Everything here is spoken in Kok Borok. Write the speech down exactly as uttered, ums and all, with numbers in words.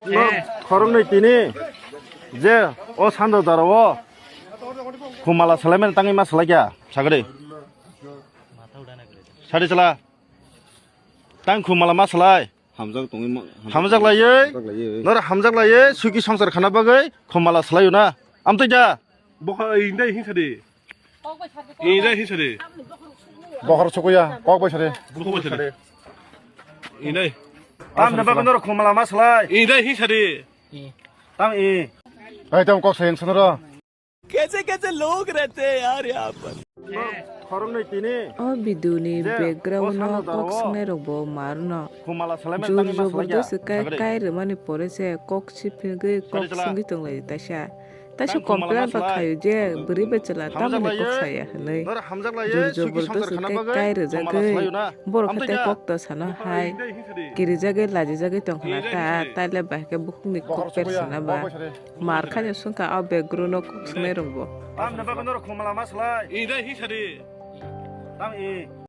Khoroknwi tini je o sando jora o khumala salaimani tangwi ma salai kha, sagri. Sari chala. Tang khumala ma salai. Hamjak tongwi ma, hamjak laiwi. Hamjak laiwi. Nora hamjak laiwi, suki songsar khana bagwi khumala salai na. Amtwi da. Bokha indai hinsadi. Indai hinsadi. Bokhor sukuya, kok bai sari. Bokha bai sadi. Indai. Tamni bagwi nora khumala ma salai. Indai hinsadi. Tam i. Ai tam kok sayan sanara. कैसे कैसे लोग रहते हैं यार यहाँ पर। Khoroknwi tini. O video ni background no kok swngnai rok bo marno. Jur jobor dos kai kai rwmani pore se kok siphinwi kok swngwi tonglai taisa. Taisa complain ba khayo je bwrwi bai chwla tamoni kok saya hwnwi. Jur jobor dos kai kai rwjagwi borok khe tei kok to sano hai. Kirijagwi lajijagwi tongkhna ta taile bai khe bukhukni kok persina ba. Mar khaino swngkha o background o kok swngnai rokbo. Tamni bagwi norok khumala ma salai. Indai hinsadi. Tam i.